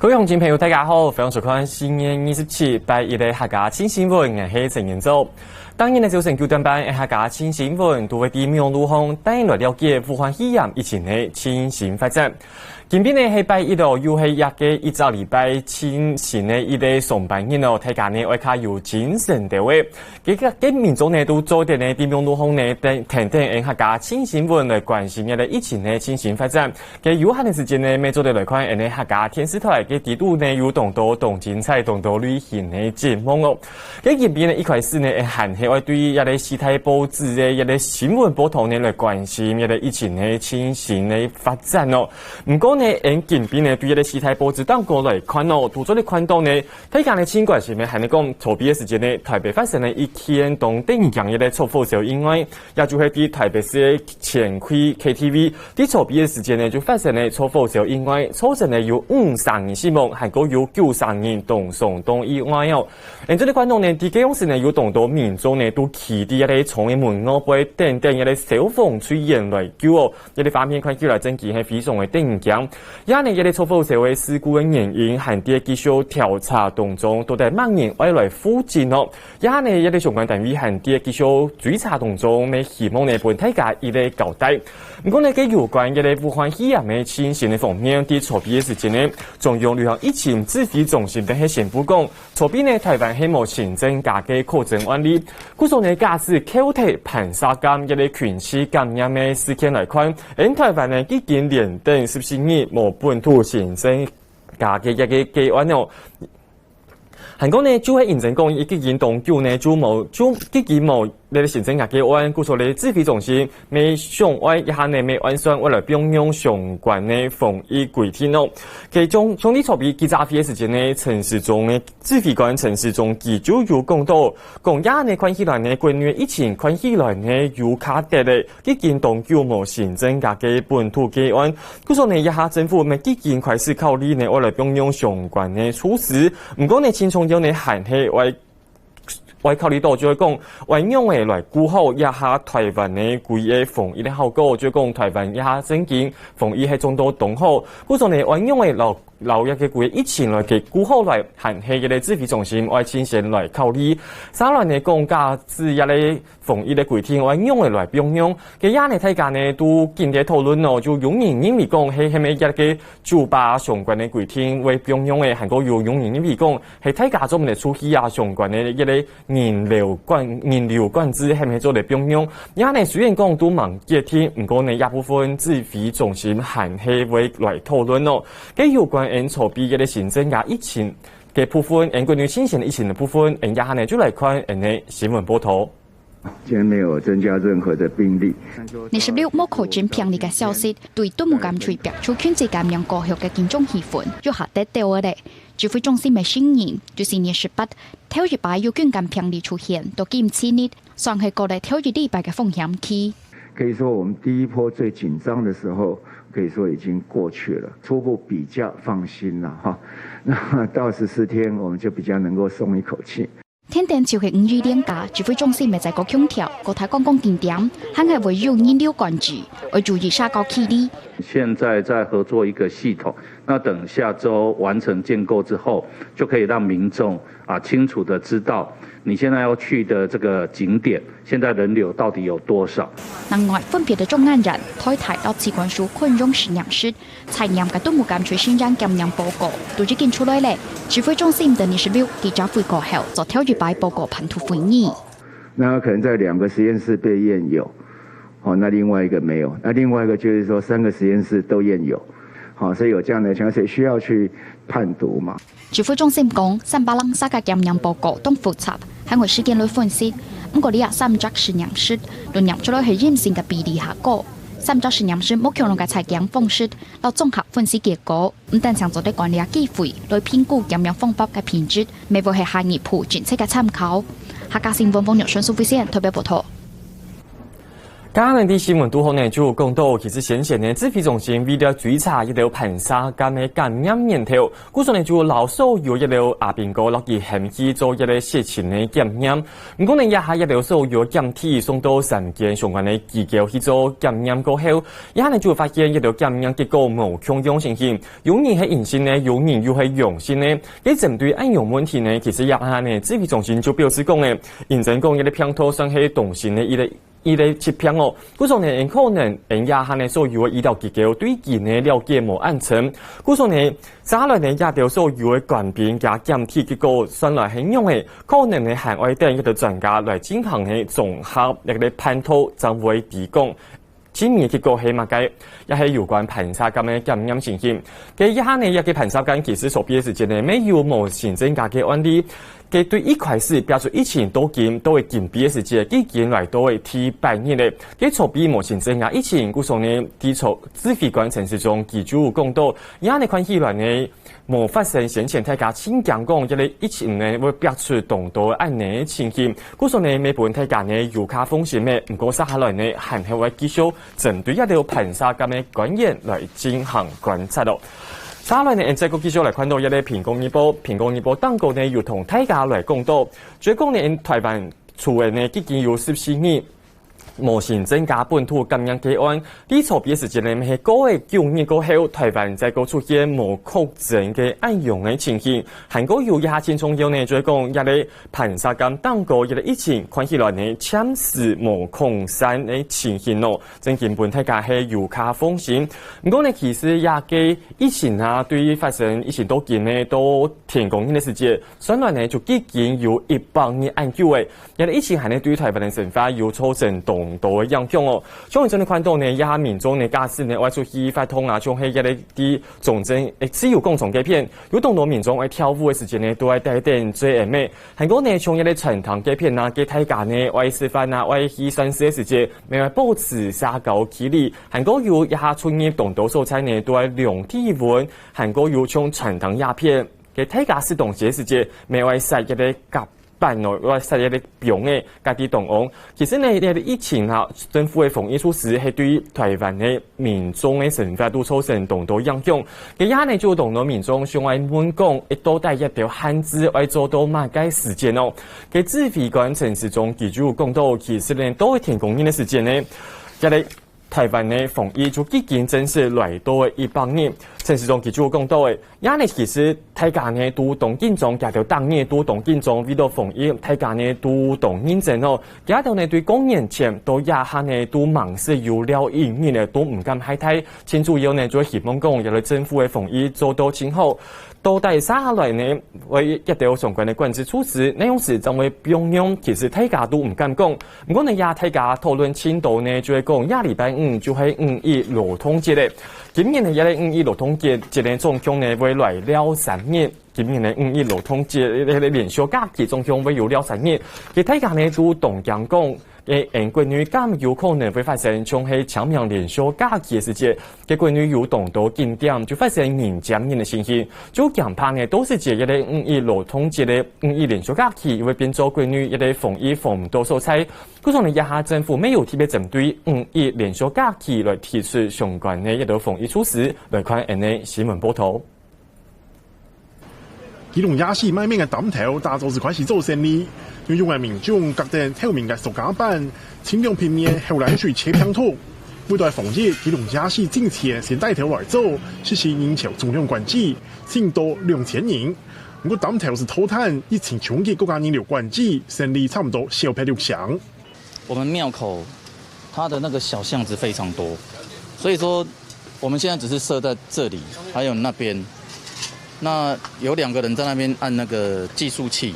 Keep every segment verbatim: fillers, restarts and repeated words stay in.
各位鄉親朋友，大家好，歡迎收看四月二十七拜一个客家新新聞，𠊎係陳彥祖。當日个朝晨九點半，客家新新聞都會在網路項帶你來了解武漢肺炎疫情个最新發展。今晡日係拜一哦，又係這个一隻禮拜最新个一个上班日哦，大家呢愛較有精神兜仔。 該个該民眾呢都做得呢，在網路項呢等等等，𠊎客家新新聞來關心這个疫情个最新發展。該有閒个時間呢，乜做得來看𠊎客家電視台，該底肚呢有當多當精彩、當多類型个節目哦。該今晡日呢一開始呢，𠊎還係愛對這个四大報紙个這个新聞報導呢來關心這个疫情个最新个發展哦。毋過呢，𠊎今晡日呢對這个四大報紙當中來看哦，都做得看到呢， 大家呢盡關心个還係講，昨晡个時間呢，台北發生了一件當得人驚个著火燒意外，也就係在台北市个錢櫃K T V，在昨晡个時間呢就發生了著火燒意外，造成了有五十人死亡，還過有九十人當傷重意外哦。𠊎做得看到呢，在該央時呢有當多民眾呢都企在該个窗个門外背等等該个消防隊員來救哦。 這个畫面看起來真經係非常个得人驚。這下呢，這个著火燒个事故个原因還在繼續調查當中，到底麼人會來負責哦？這下呢，這个相關單位還在繼續追查當中，乜希望呢分大家一个交代。毋過呢，該有關這个武漢肺炎个最新个方面，在昨晡个時間呢，中央流行疫情指揮中心等係宣布講， 昨晡呢，台灣係無新增加个確診案例。故所呢，假使扣忒盤沙監這个群聚感染个事件來看，𠊎台灣呢已經連等十四日無本土新增加个一个個案哦。還過呢，就係因為講已經當久呢，就無就已經無 這个新增加个案，故所呢指揮中心乜想愛這下呢乜按算愛來放鬆相關个防疫規定哦。其中，像在昨晡記者會个時間呢，陳時中个指揮官陳時中佢就有講到，講這下呢看起來呢，國內疫情看起來呢有較跌个，已經當久無新增加个本土個案，故所呢這下政府乜已經開始考慮呢愛來放鬆相關个措施。毋過呢，盡重要呢還係愛 愛考慮到就係講，愛仰仔來顧好這下台灣个規个防疫个效果，就係講台灣這下正經防疫係做到當好，故所呢，愛仰仔摎摎這个規个疫情來去顧好來，還係這个指揮中心愛親身來考慮。再來呢講，假使這个防疫个規定愛仰仔來放鬆，該這呢大家呢都緊在討論哦，就有人認為講，係係毋係這个 酒吧相關个規定會放鬆个，還過有有人認為講，係大家做毋得出去啊，相關个一个人流管人流管制係毋係做得放鬆？這呢雖然講都吂決定，毋過呢，這部分指揮中心還係會來討論哦。該有關𠊎昨晡个新增加疫情个部分，𠊎國內新增疫情个部分，𠊎這下呢就來看𠊎个新聞報導。 今天沒有增加任何的病例。二十六無確診病例个消息，對東武監區逼出群聚感染高血个緊張氣氛又下跌兜仔咧。指揮中心个承認，就係二十八，頭一擺有群感病例出現，到今七日，算係過了頭一禮拜个風險期。可以說，我們第一波最緊張的時候，可以說已經過去了，初步比較放心了哈。那到十四天，我們就比較能夠鬆一口氣。 天頂就係五一連假，指揮中心乜再過強調，各大觀光景點還係會有人流管制，愛注意社交距離。現在在合作一個系統，那等下週完成建構之後，就可以讓民眾啊清楚地知道你現在要去的這個景點，現在人流到底有多少。另外，分別个中南部、台大摎疾管署昆陽實驗室 採驗个東武監區新增感染報告，都已經出來咧。指揮中心等二十六記者會過後，做頭一擺報告版圖會議。那可能在兩個實驗室被驗有，哦，那另外一個沒有，那另外一個就是說三個實驗室都驗有，好，所以有這樣的情況，所以需要去判讀嘛。指揮中心講，三百零三个感染報告當複雜，還愛時間來分析。毋過這三隻實驗室，論驗出來係陰性个比例較高。三隻實驗室無共樣个採檢方式， 摎綜合分析結果，毋單淨做得管理機會，來評估檢驗方法个品質，乜會係下一步政策个參考。客家新聞黃玉順、蘇慧仙特別報導。今日在新聞肚項呢，就有講到，其實先前呢，指揮中心為了追查一兜盤沙監个感染源頭，故所呢就摎所有一兜阿兵哥落去喊去做一兜血清个檢驗。毋過呢，這下一兜所有檢體送到三間相關个機構去做檢驗過後，這下呢就發現一兜檢驗結果無共樣情形，有人係陰性呢，有人又係陽性呢。該針對恁樣問題呢，其實這下呢，指揮中心就表示講呢，認真講，這个病毒算係當新个一个 一个疾病哦。故所呢，可能𫣆這下呢所有个醫療機構對佢呢了解無恁深。故所呢，接下來呢，這兜所有个官兵加檢體結果算來係仰仔，可能呢還愛等一兜專家來進行个綜合一个判斷，正會知講真正結果係麼个，也係有關盤沙監个檢驗情形。該這下呢，這个盤沙監其實所比个時間呢，乜有無新增加个案例。 該對一開始爆出疫情到今都會緊逼个時節，已經來到个第八日了。該所比無新增加疫情，故所呢，在所指揮官陳時中佢就有講到，這下呢看起來呢，無發生先前大家盡驚講，這个疫情呢會爆出當多恁呢个情形。故所呢，乜分大家呢有較放心个，毋過接下來呢，還係會繼續 針對這兜盤沙監个官員來進行觀察咯。接下來呢，𫣆再過繼續來看到這个蘋果日報。蘋果日報頂高呢有同大家來講到，就係講呢，𫣆臺灣除了呢已經有十四日無新增加本土感染个案，在所比个時間呢，係過了九日過後，臺灣再過出現無確診个恁樣个情形。還過有一下盡重要呢，就係講這个盤沙監頂高這个疫情看起來呢，暫時無擴散个情形咯。 正經分大家係有較放心。毋過呢，其實這个疫情啊，對於發生疫情到今呢，到天光日个時節，算來呢就已經有一百日恁久了。這个疫情還係對臺灣个生活有造成當多个影響哦。像𫣆這下看到呢，這下民眾呢，假使呢愛出去活動啊，像係這个在中正个自由廣場該片，有當多民眾愛跳舞个時節呢，都愛戴等嘴掩仔。還過呢，像這个餐廳該片啊，該大家呢愛食飯啊，愛去餐食个時節， 乜愛保持社交距離，還過有一下出入當多所在呢，都愛量體溫，還過有像餐廳這片，該大家食東西个時節，乜愛使這个夾板哦，愛使這个枋仔，隔離當中。其實呢，這个疫情哈，政府个防疫措施係對臺灣个民眾个生活都造成當多影響。該這下呢，就有當多民眾想愛問講，欸，到底這兜限制愛做到麼个時間哦？ 該指揮官陳時中佢就有講到，其實呢，到天光日个時間呢，這个臺灣个防疫就已經正式來到了一百日。陳時中佢就有講到个，這呢其實大家呢都當緊張，這兜逐日都當緊張，為了防疫，大家呢都當認真哦。這兜呢對過年前到這下呢都忙死有尞一日呢，都毋敢懈怠。盡主要呢，就希望講，這个政府个防疫做到盡好。 到底接下來呢，會這兜相關个管制措施，哪央時正會放鬆，其實大家都毋敢講。毋過呢，這大家討論盡多呢，就係講這禮拜五就係五一勞動節了。今年呢，這个五一勞動節，節呢總共呢會來尞三日。今年呢，五一勞動節，這个連續假期總共會有尞三日。其實大家呢都當驚講， 欸，𫣆國內敢有可能會發生像係清明連續假期个時節，該國內有當多景點就發生人接人个情形，就驚怕呢，到時節這个五一勞動節个五一連續假期會變做國內一个防疫封堵所在。故所呢，這下政府乜有特別針對五一連續假期來提出相關个一个防疫措施，來看𫣆个新聞報導。 基隆夜市賣麵个擔頭打早就開始做生理，有用个民眾擱等透明个塑膠板，盡量避免口瀾水揤病毒。為著防疫，基隆夜市進前先帶頭來做，實施人潮總量管制，盡多兩千人。毋過擔頭係拖炭，疫情衝擊國家人流管制，生理差毋多少撇六成。 我們廟口它的那個小巷子非常多，所以說我們現在只是設在這裡，還有那邊，那有兩個人在那邊按那個計數器，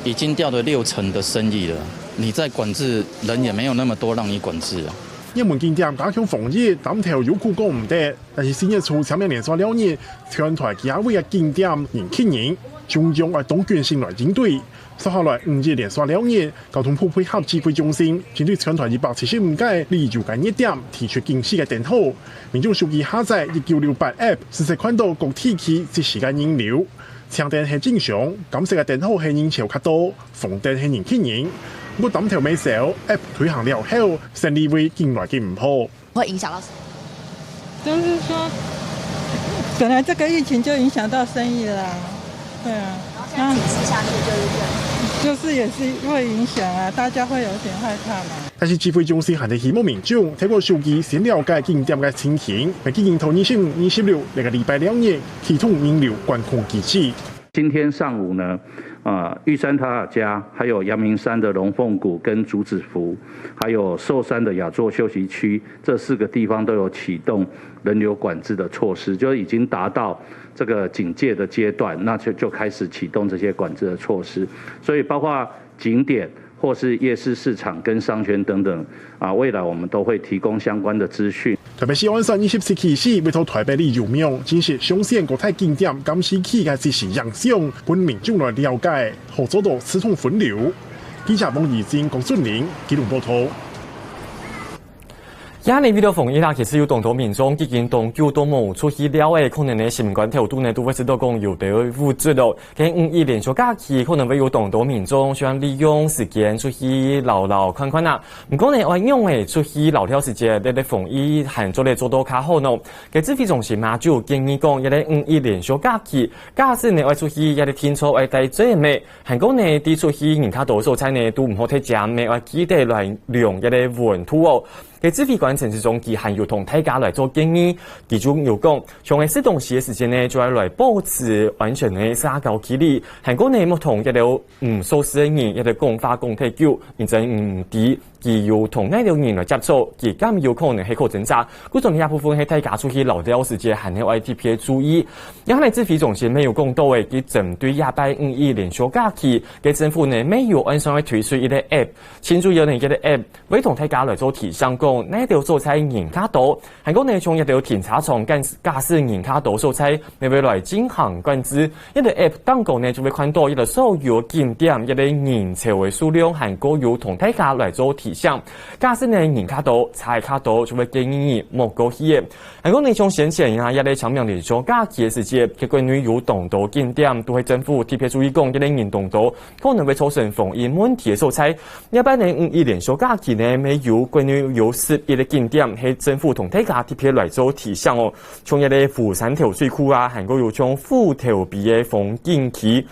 已經掉了六成的生意了。你在管制，人也沒有那麼多讓你管制啊。熱門景點加強防疫，擔頭有苦講毋得，但是四月初清明連續尞日，全台幾下位个景點人擠人，中央愛當謹慎來應對。 接下來五日連續尞日，交通部配合指揮中心，針對全台一百七十五个旅遊个熱點提出警示个燈號，民眾手機下載一九六八app，實時看到各地區即時个人流。青燈係正常，金色个燈號係人潮較多，紅燈係人擠人。毋過擔頭尾燒，app推行了後，生理會緊來緊毋好。會影響到什麼？就是說，本來這個疫情就影響到生意了啊。對啊。然後現在解釋下去就是這樣。就是也是會影響啊，大家會有點害怕嘛。但是指揮中心還係希望民眾透過手機先了解景點个情形，來進行到二十五、二十六這個禮拜兩日啟動人流管控機制。今天上午呢，呃，玉山塔塔加還有陽明山的龍鳳谷跟竹子湖，還有壽山的雅座休息區，這四個地方都有啟動人流管制的措施，就已經達到這個警戒的階段，那就，就開始啟動這些管制的措施。所以包括景點或是夜市市場跟商圈等等，啊，未來我們都會提供相關的資訊。台北市按算二十四期四，為到台北旅遊網，正式上線各大景點監視器个即時影像，分民眾來了解，好做到自動分流。記者王怡珍、江俊玲，基隆報導。 這下呢，為了防疫啦，其實有當多民眾已經當久都無出去尞咧，可能呢，心肝頭肚呢，都會試著講有兜會鬱卒囉。該五一連續假期，可能會有當多民眾想利用時間出去尞尞看看啊。毋過呢，愛仰仔出去尞尞時節，這個防疫還做得做到較好呢？該指揮中心嘛，就有建議講，這個五一連續假期，假使呢愛出去，這個定著愛戴嘴仔，還過呢，在出去人較多所在呢，都毋好忒尖仔，愛記得來量這個溫度哦。 該指揮官陳時中佢還有同大家來做建議，其中有講，像係食東西个時間呢，就愛來保持安全个社交距離，還過呢，莫同一兜毋熟識个人一兜講話講忒久，因為毋知佢有同哪兜人來接觸，佢敢有可能係確診者。故所這部分係大家出去尞尞時節，還係愛特別注意。這下呢指揮中心乜有講到个，佢針對這擺五一連續假期，該政府呢乜有按算愛推出一個app， 清楚有呢，這個app會同大家來做提醒，講哪兜所在人較多，還過呢，像一兜停車場、駕駛人較多所在，乜會來進行管制。這個app當中呢，就會看到一兜所有景點一個人潮个數量，還過有同大家來做提醒。假使呢人較多、車較多，就會建議你莫過去个。還過呢，像先前啊，這個清明連續假期个時節，該國內有當多景點都係政府特別注意講，這個人當多，可能會造成防疫問題个所在。 這擺呢，五一連續假期呢，乜有國內有十一個景點係政府同大家特別來做提醒哦，像這個湖山頭水庫啊，還過有像虎頭埤个風景區。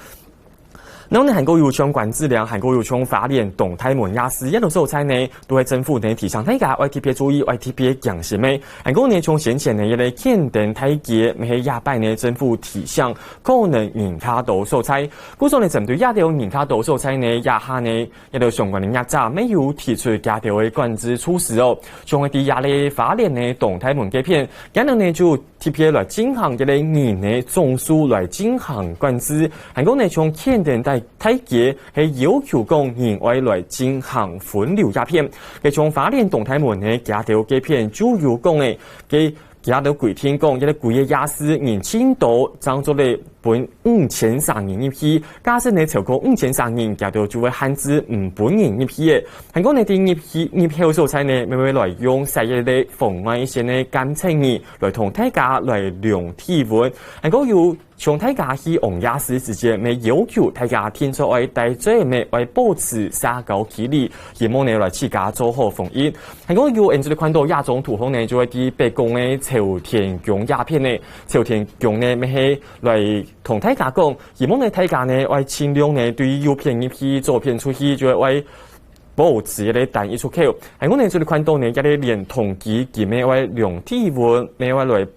然後呢，還過有像關子嶺，還過有像花蓮東大門夜市，這兜所在呢，都係政府呢提醒大家愛特別注意，愛特別警醒个。還過呢，像先前呢，這個乾登大街，乜係這擺呢，政府提醒可能人較多所在。故所呢，針對這兜人較多所在呢，這下呢， 這兜相關个業者乜有提出加兜个管制措施哦，像係在這個花蓮个東大門該片，今日呢就特別來進行這個人个總數來進行管制，還過呢像乾登大，大街係要求講人愛來進行分流這片，該像花蓮東大門个加兜該片就有講个，該 佢兜規定講，這個歸個夜市人盡多，正做得分五千儕人入去。假使呢超過五千儕人，佢兜就會限制毋分人入去个。還過呢，在入去，入口所在呢，乜會來用細个紅外線个監測儀來同大家來量體溫。還過有像大家去逛夜市時節，乜要求大家定著愛戴嘴仔，乜愛保持社交距離，希望呢來自家做好防疫。 還過有𠊎等看到這張圖後呢，就係在北港个朝天宮這片呢，朝天宮呢，乜係來同大家講，希望呢大家呢愛盡量呢對右片入去，左片出去，就係愛保持這個單一出口。還過呢，這裡看到呢，這個連同居民乜愛量體溫，乜愛來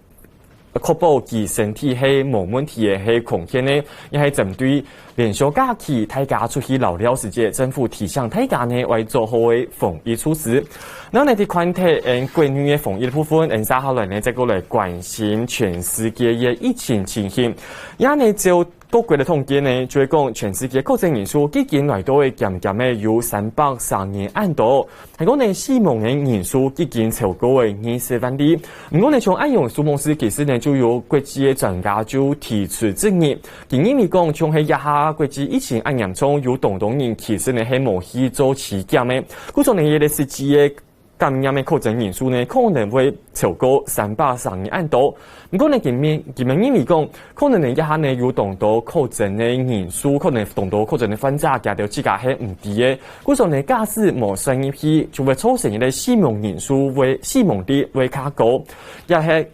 確保佢身體係無問題个，係康健个，也係針對連續假期大家出去尞尞時節，政府提醒大家呢，愛做好个防疫措施。然後呢，在看忒𠊎等國內个防疫个部分，𠊎等接下來呢，再過來關心全世界个疫情情形。這下呢，照各國个統計呢，就係講全世界確診人數已經來到个漸漸个有三百三十萬恁多。 還過呢，死亡个人數已經超過个二十萬例。毋過呢，像恁樣數目字，其實呢，就有國際个專家就提出質疑，佢認為講，像係這下國際疫情恁嚴重，有當多人其實呢係無去做篩檢个。故所呢，這個實際个感染个確診人數呢，可能會超過三百三十人恁多。毋過呢，今晡，今晡日認為講，可能呢，這下呢，有當多確診个人數，可能當多確診个患者，佢兜自家係毋知个。故所呢，假使無算入去，就會造成一個死亡人數會，死亡率會較高，也係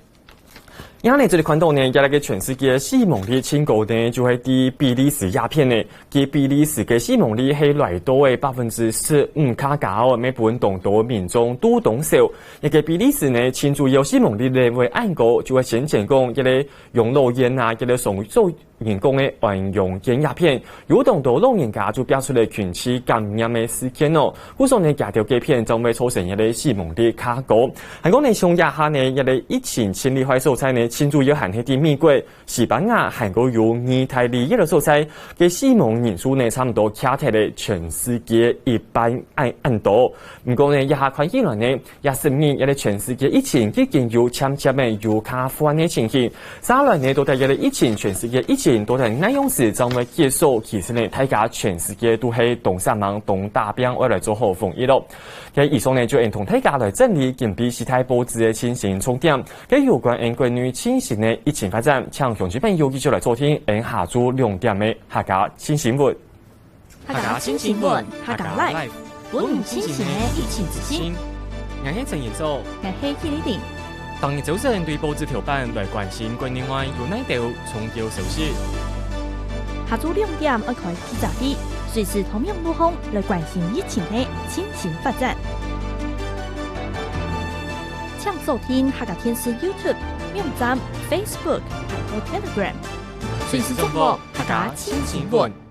這呢，這裡看到呢，這個全世界死亡率盡高呢，就係在比利時這片呢。佢比利時个死亡率係來到个百分之十五較高哦，乜分當多民眾堵當愁。這個比利時呢，盡主要死亡率呢會恁高，就係先前講這個養老院啊，這個送做人工个安養院這片， 有當多老人家就爆出來群聚感染个事件哦。故所呢，佢兜該片正會造成一個死亡率較高。還講呢，像這下呢，一個疫情盡厲害所在呢，盡主要還係在美國、西班牙，還過有義大利這兜所在，个死亡人數呢，差毋多徛忒了全世界一半恁，恁多。毋過呢，這下看起來呢， 這十日，這個全世界疫情已經有漸漸个有較緩个情形。接下來呢，到底這個疫情，全世界疫情到底哪央時正會結束？其實呢，大家全世界都係當煞猛、當打拚，愛來做好防疫咯。該以上呢，就𫣆同大家來整理今晡時事報紙个精選重點。該有關𫣆國內最新个疫情發展，請鄉親朋友繼續來收聽𫣆下晝兩點个客家新新聞。 客家新新聞，客家Live，分你清醒个疫情資訊。𠊎係陳仁祖，𠊎係許麗婷。逐日朝晨對報紙頭版來關心國內外有哪兜重要消息。下晝兩點愛開記者會，隨時同樣路項來關心疫情个最新發展。請鎖定客家電視YouTube、網站、Facebook，還有Telegram，隨時掌握客家新新聞。